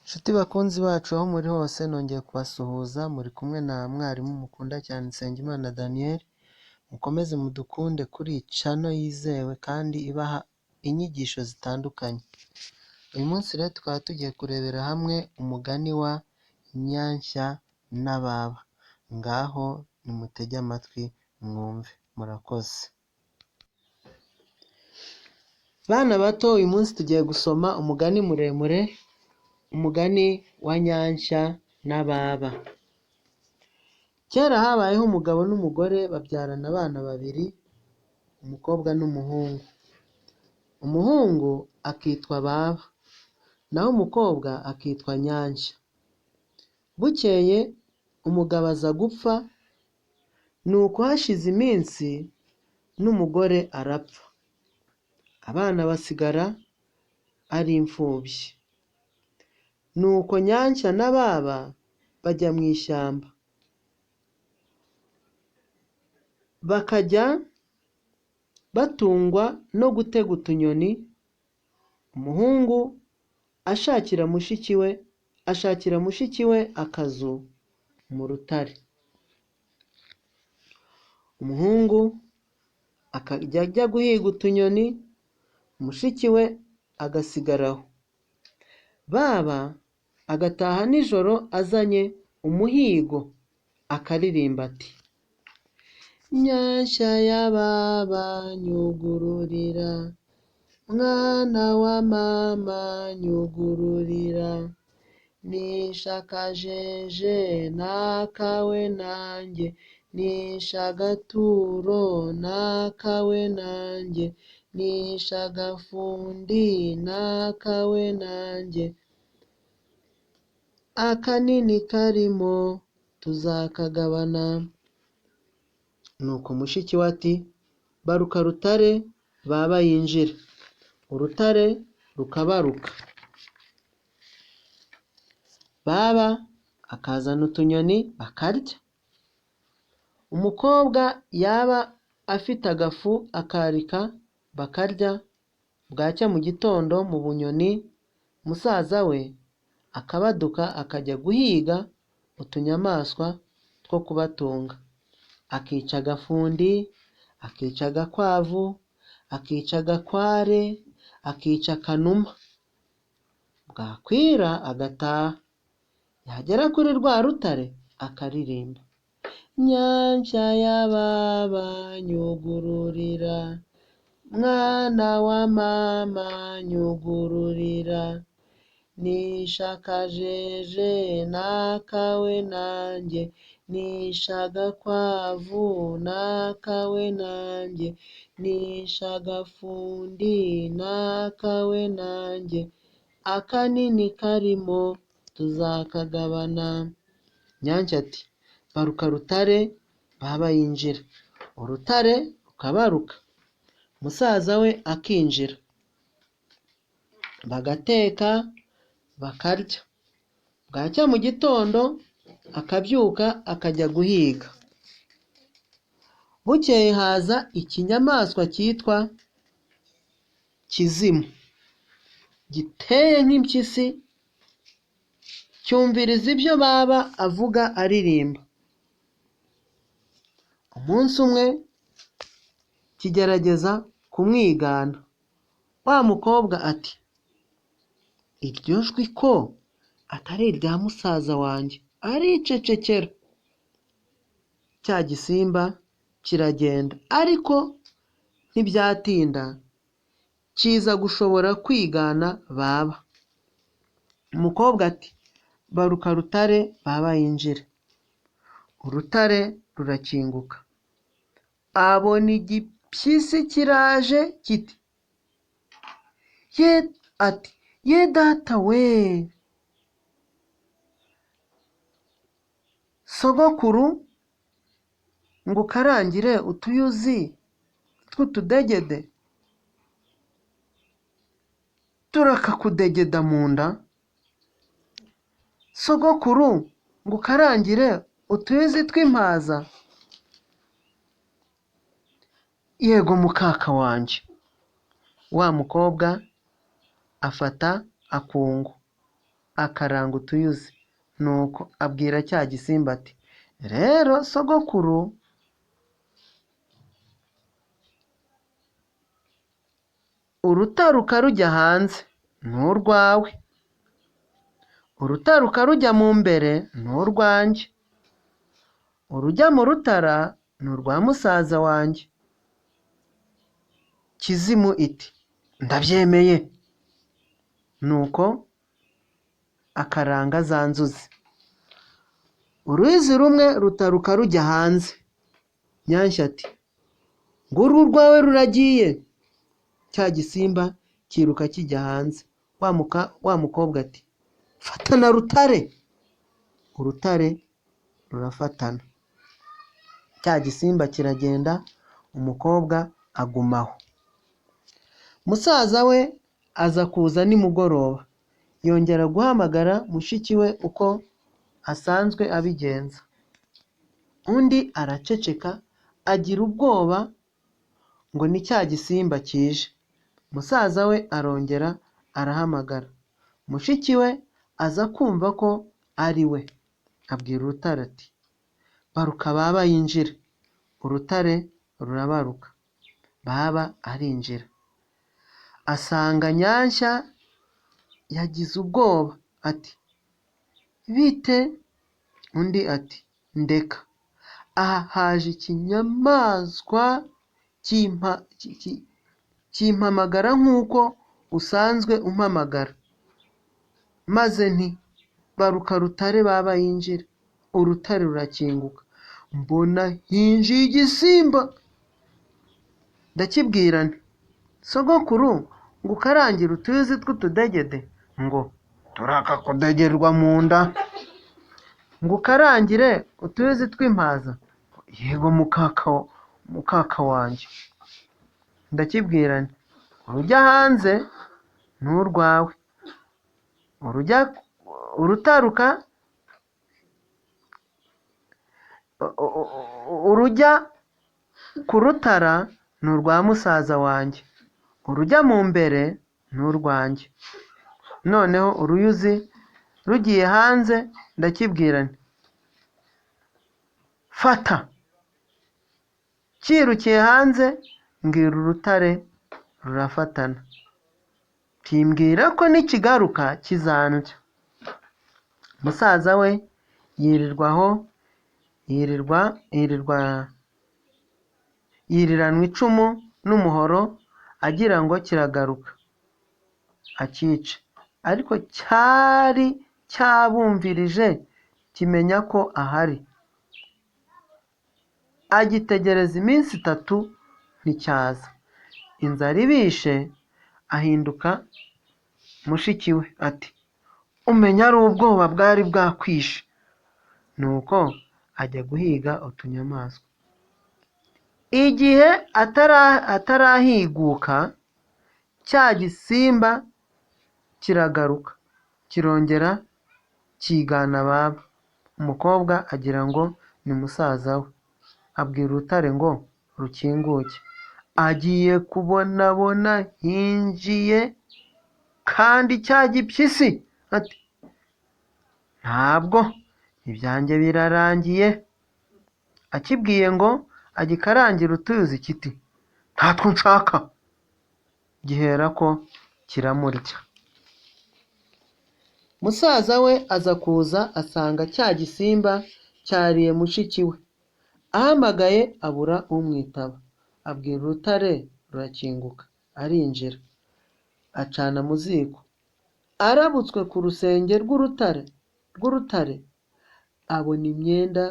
Nshuti bakunzi bacu aho muri hose nongeye kubasuhuza, muri kumwe na mwarimu mukunda cyane Nsengimana Daniel, mukomeze mudukunde kuri iyi channel yizewe kandi ibaha inyigisho zitandukanye. Uyu munsi rero tukaba tugiye kurebera hamwe umugani wa Nyanshya n'Ababa. Ngaho nimutege amatwi mwumve, murakoze. Bana bato, uyu munsi tugiye gusoma umugani muremure, umugani wa Nyanshya n'Ababa. Kera habayeho umugabo n'umugore babyarana abana babiri, umukobwa n'umuhungu. Umuhungu akitwa Baba, naho umukobwa akitwa Nyanshya. Bukeye umugabo aza gupfa, nuko hashize iminsi n'umugore arapfa, abana basigara ari imfubyi. Nuko Nyanshya na Baba bajya mu ishyamba, bakajya batungwa no gutega utunyoni, umuhungu ashakira mushiki we akazu mu rutare. Umuhungu akajya ajya guhiga utunyoni, mushiki we agasigara aho. Baba agataha nijoro azanye umuhigo, akaririmba ati: Nyanshya ya Baba nyugururira, mwana wa mama nyugururira, nishe akajeje n'akawe nanjye, nishe agaturo n'akawe nanjye, nishe agafundi n'akawe nanjye, akanini karimo tuzakagabana. Nuko mushiki we ati: Baruka rutare, Baba yinjire. Urutare rukabaruka. Baba akazana utunyoni bakarya. Umukobwa yaba afite agafu akarika bakarya, bwacya mu gitondo mu bunyoni musaza we akabaduka akajya guhiga utunyamaswa two kubatunga. Akica agafundi, akica agakwavu, akica agakware, akica akanuma. Bwakwira agataha, yagera kuri rwa rutare akaririmba: Nyanshya ya Baba nyugururira, mwana wa mama nyugururira, nishe akajeje n'akawe nanjye, nishe agakwavu n'akawe nanjye, nishe agafundi n'akawe nanjye, akanini karimo tuzakagabana. Nyanshya ati: Baruka rutare, Baba yinjira. Urutare rukabaruka, musaza we akinjira, bagateka bakarya. Bwacya mu gitondo akabyuka akajya guhiga. Bukeye haza ikinyamaswa cyitwa Kizimu, giteye nk'impyisi, cyumviriza ibyo Baba avuga aririmba. Umunsi umwe kigerageza kumwigana. Wa mukobwa ati: Iryo jwi ko atari irya musaza wanjye? Aricecekera. Cya gisimba kiragenda, ariko ntibyatinda kiza gushobora kwigana Baba. Umukobwa ati: Baruka rutare, Baba yinjire. Urutare rurakinguka, abona igipyisi kiraje kiti: Ye, ati: Ye data we, sogokuru ngukarangire utuyuzi tw'utudegede, turakakudegeda mu nda? Sogokuru ngukarangire utuyuzi tw'impaza? Yego mukaka wanjye. Wa mukobwa afata akungu. akaranga utuyuzi. Nuko abwira cya gisimba ati: "Rero sogokuru, urutaruka rujya hanze ni urwawe, urutaruka rujya mu mbere ni urwanjye, urujya mu rutara ni urwa musaza wanjye." Kizimu iti: "Ndabyemeye." Nuko akaranga za nzuzi. Uruyuzi rumwe rutaruka rujya hanze. Nyanshya ati: "Ngurwo urwawe ruragiye." Cya gisimba cyiruka kijya hanze. Wa mukobwa ati: "Fatana rutare." Urutare rurafatana. Cya gisimba kiragenda, umukobwa aguma aho. Musaza we aza kuza nimugoroba, yongera guhamagara mushiki we uko asanzwe abigenza. Undi araceceka, agira ubwoba ngo ni cya gisimba kije. Musaza we arongera arahamagara. Mushiki we aza kumva ko ari we, abwira urutare ati: "Baruka baba yinjire." Urutare rurabaruka, baba arinjira. Asanga Nyanshya yagize ubwoba, ati: "Bite?" Undi ati: "Ndeka, aha haje ikinyamaswa kimpamagara nk'uko usanzwe umpamagara, maze nti baruka rutare baba yinjire." Urutare rurakinguka, mbona hinjiye igisimba. Ndakibwira nti: "Sogokuru, ngo ukarangire utuyuzi tw'utudegede." Ngo: "Turakakudegerwa mu nda." Ngo ukarangire utuyuzi tw'impaza. "Yego mukaka wanjye." Ndakibwira nti: "Urujya hanze ni urwawe, urutaruka urujya ku rutara ni urwa musaza wanjye, urujya mu mbere ni urwanjye." Noneho uruyuzi rugiye hanze, ndakibwira nti: "Fata." Cyirukiye hanze, mbwira urutare rurafatana, kimbwira ko nikigaruka kizandya. Musaza we yirirwa aho, yiriranwa icumu n'umuhoro, agira ngo kiragaruka akice, ariko cyari cyabumvirije kimenya ko ahari. Agitegereza iminsi 3 nticyaza. Inzara ibishe, ahinduka mushiki we ati: "Umenya ari ubwoba bwari bwakwishe." Nuko ajya guhiga utunyamaswa. Igihe atarahiguka, cya gisimba kiragaruka, kirongera kigana baba. Umukobwa agira ngo ni musaza we, abwira urutare ngo rukinguke. Agiye kubonabona hinjiye kandi cya gipyisi, ati: "Ntabwo ibyanjye birarangiye." Akibwiye ngo agikarangire utuyuzi kiti: "Ntatwo nshaka." Gihera ko kiramurya. Musaza we aza kuza asanga cya gisimba cyariye mushiki we. Ahamagaye abura umwitaba, abwira urutare rurakinguka, arinjira, acana mu ziko. Arabutswe ku rusenge rw'urutare, abona imyenda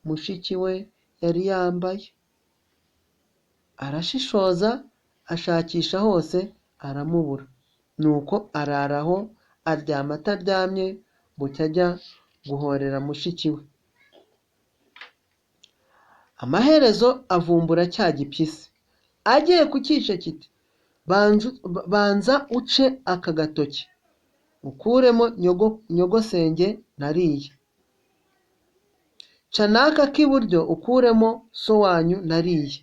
mushiki we yari yambaye. Arashishoza, ashakisha hose aramubura. Nuko arara aho, aryama ataryamye, bucya ajya guhorera mushiki we. Amaherezo avumbura cya gipyisi. Agiye kucyica kiti: "Banza uce aka gatoki, ukuremo nyogosenge nariye. Ca n'aka k'iburyo ukuremo so wanyu nariye.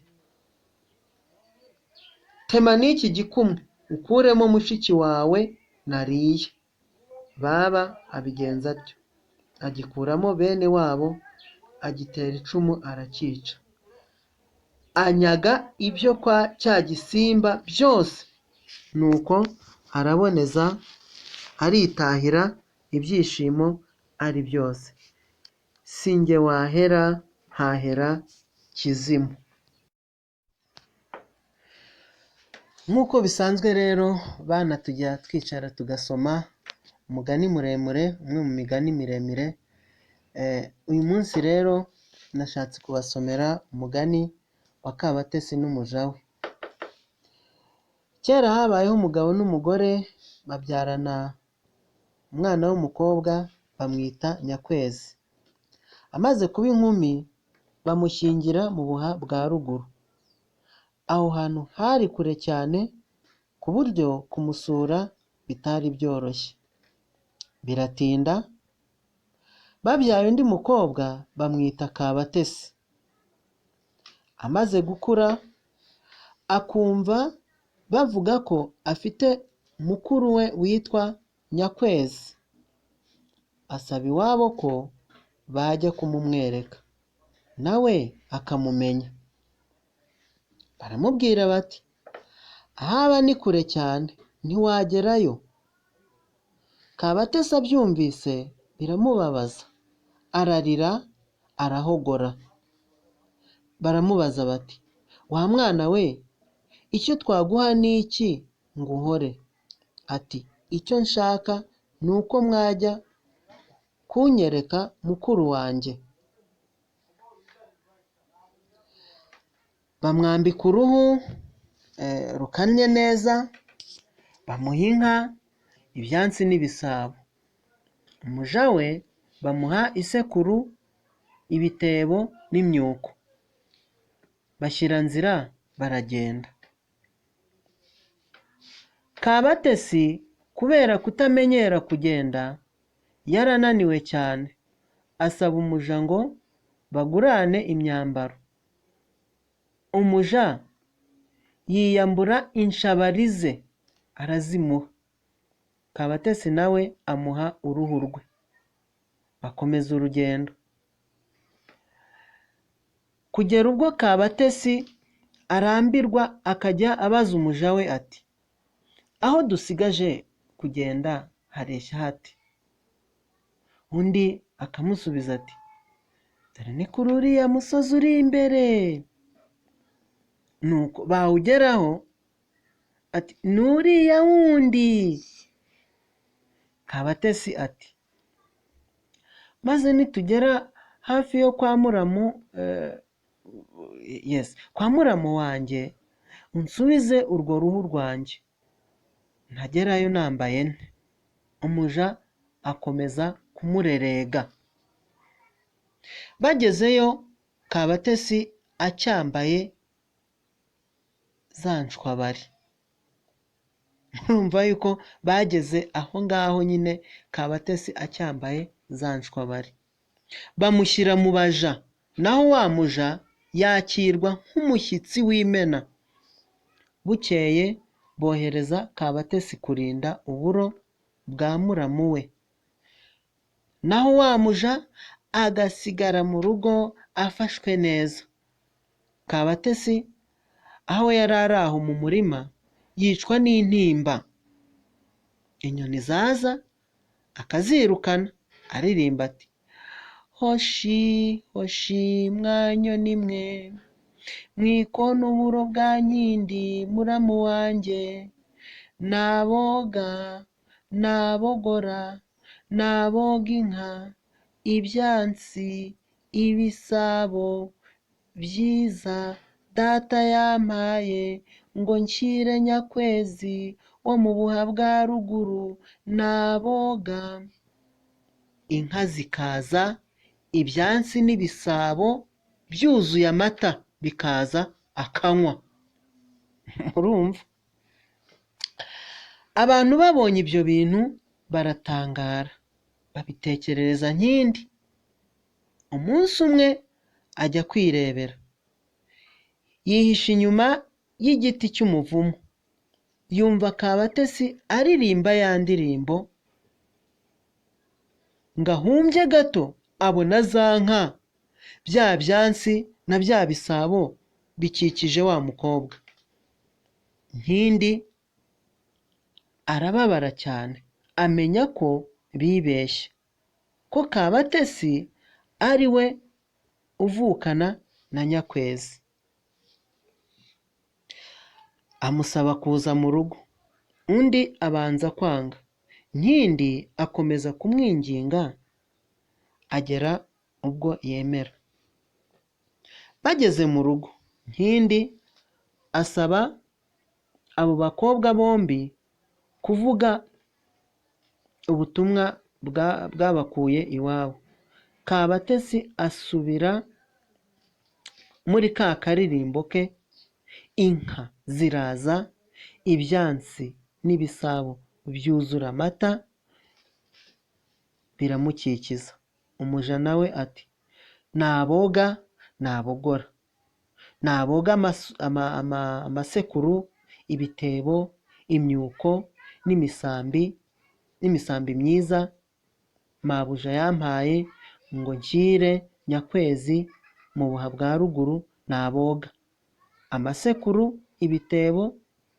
Tema n'iki gikumwe ukuremo mushiki wawe nariye." Baba abigenza atyo, agikuramo bene wabo, agitera icumu aracyica, anyaga ibyo kwa cya gisimba byose, nuko araboneza aritahira, ibyishimo ari byose. Si njye wahera hahera Kizimu. Nk'uko bisanzwe rero bana, tujya twicara tugasoma umugani muremure, umwe mu migani miremire. Uyu munsi rero nashatse kubasomera umugani wa Kabatesi n'umuja we. Kera habayeho umugabo n'umugore babyarana umwana w'umukobwa bamwita Nyakwezi. Amaze kuba inkumi bamushyingira mu Buha bwa ruguru. Aho hantu hari kure cyane ku buryo kumusura bitari byoroshye. Biratinda babyaye undi mukobwa bamwita Kabatesi. Amaze gukura akumva bavuga ko afite mukuru we witwa Nyakwezi, asaba iwabo ko bajya kumumwereka nawe akamumenya. Baramubwira bati ahaba ni kure cyane ntiwagerayo. Kabatesi abyumvise biramubabaza, ararira arahogora. Baramubaza bati wa mwana we, icyo twaguha ni iki ngo uhore? Ati icyo nshaka ni uko mwajya kunyereka mukuru wanjye. Bamwambika uruhu rukannye neza, bamuha inka, ibyansi n'ibisabo. Umuja we bamuha isekuru, ibitebo n'imyuko. Bashyira nzira baragenda. Kabatesi kubera kutamenyera kugenda yarananiwe cyane, asaba umuja ngo bagurane imyambaro. Umuja yiyambura inshabari ze arazimuha. Kabatesi nawe amuha uruhu rwe. Bakomeza urugendo kugera ubwo Kabatesi arambirwa akajya abaza umuja we ati aho dusigaje kugenda hareshya hate? Undi akamusubiza ati dore ni kuri uriya musozi uri imbere. Nuko bawugeraho ati nuriya wundi. Kabatesi ati maze nitugera hafi yo kwa muramu kwa muramu wanjye unsubize urwo ruhu rwanjye, ntagerayo nambaye nte. Umuja akomeza kumurerega. Bagezeyo Kabatesi acyambaye za nshwabari. Urumva yuko bageze aho ngaho nyine Kabatesi acyambaye za nshwabari. Bamushyira mu baja, naho wa muja yakirwa nk'umushyitsi w'imena. Bukeye bohereza Kabatesi kurinda uburo bwa muramu we, naho wa muja agasigara mu rugo afashwe neza. Kabatesi aho yari ari aho mu murima yicwa n'intimba. Inyoni zaza akazirukana aririmba ati hoshi hoshi mwa nyoni mwe, mwikona uburo bwa Nkindi muramu wanjye, naboga nabogora naboga inka, ibyansi ibisabo byiza data yampaye ngo nshyire Nyakwezi wo mu Buha bwa ruguru, naboga. Inka zikaza, ibyansi n'ibisabo byuzuye amata bikaza akanywa. Murumva? Abantu babonye ibyo bintu baratangara, babitekerereza Nkindi. Umunsi umwe ajya kwirebera, yihisha inyuma y'igiti cy'umuvumu, yumva Kabatesi aririmba ya ndirimbo Ngo ahumbye gato abona za nka, bya byansi na bya bisabo bikikije wa mukobwa. Nkindi arababara cyane, amenya ko bibeshye, ko Kabatesi ari we uvukana na Nyakwezi. Amusaba kuza mu rugo, undi abanza kwanga. Nkindi akomeza kumwinginga agera ubwo yemera. Bageze mu rugo, Nkindi asaba abo bakobwa bombi kuvuga ubutumwa bwabakuye iwabo. Kabatesi asubira muri ka karirimbo ke, inka ziraza, ibyansi n'ibisabo byuzura amata biramukikiza. Umuja nawe ati naboga nabogora, naboga amasekuru, ibitebo, imyuko n'imisambi myiza mabuja yampaye ngo nshyire Nyakwezi mu buha bwa ruguru. Naboga amasekuru, ibitebo,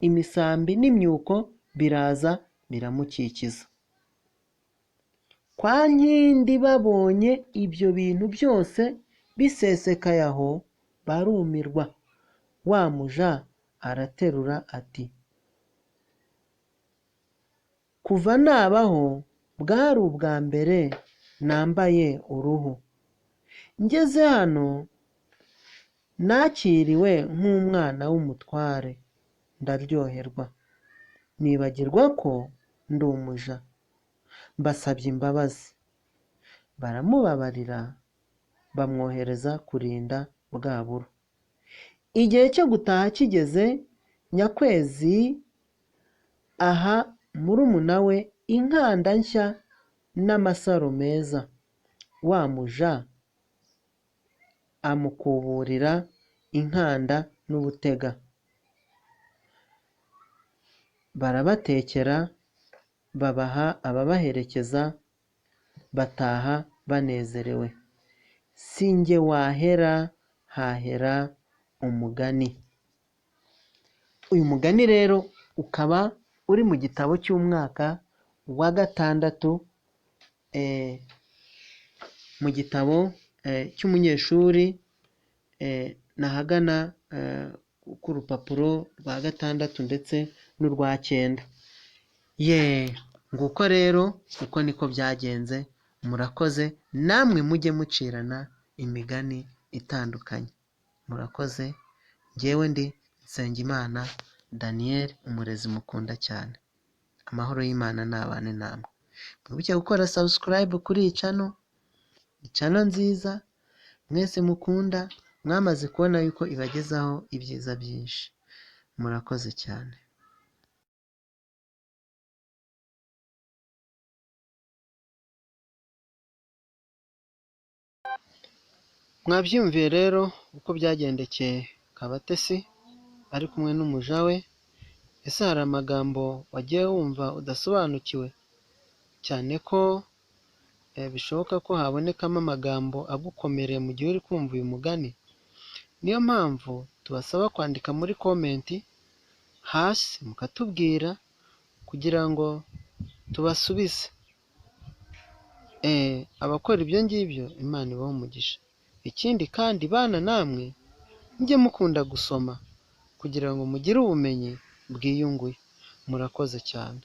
imisambi n'imyuko biraza biramukikiza. Kwa Nkindi babonye ibyo bintu byose bisesekaye aho barumirwa. Wa muja araterura ati kuva nabaho bwari ubwa mbere nambaye uruhu, ngeze hano nakiriwe nk'umwana w'umutware, ndaryoherwa, nibagirwa ko ndi umuja, mbasabye imbabazi. Baramubabarira, bamwohereza kurinda bwa buro. Igihe cyo gutaha kigeze, Nyakwezi aha murumuna we inkanda nshya n'amasaro meza. Wa muja amukuburira inkanda n'ubutega. Barabatekera, babaha ababaherekeza, bataha banezerewe. Si njye wahera, hahera umugani. Uyu mugani rero ukaba uri mu gitabo cy'umwaka wa gatandatu, mu gitabo cy'umunyeshuri, nahagana ku rupapuro rwa 6 ndetse n'urwa 9. Ye, nguko rero uko niko byagenze. Murakoze, namwe mujye mucirana imigani itandukanye. Murakoze. Njyewe ndi Nsengimana Daniel, umurezi mukunda cyane. Amahoro y'Imana n'abane namwe. Mwibuke gukora subscribe kuri iyi channel, channel nziza mwese mukunda, mwamaze kubona yuko ibagezaho ibyiza byinshi. Murakoze cyane. Mwabyumviye rero uko byagendekeye Kabatesi ari kumwe n'umuja we. Ese hari amagambo wagiye wumva udasobanukiwe? Cyane ko bishoboka ko habonekamo amagambo agukomereye mu gihe uri kumva uyu mugani. Niyo mpamvu tubasaba kwandika muri komenti hasi mukatubwira kugira ngo tubasubize. Abakora ibyo ngibyo Imana ibahe umugisha. Ikindi kandi bana namwe mujye mukunda gusoma kugira ngo mugire ubumenyi bwiyunguye. Murakoze cyane.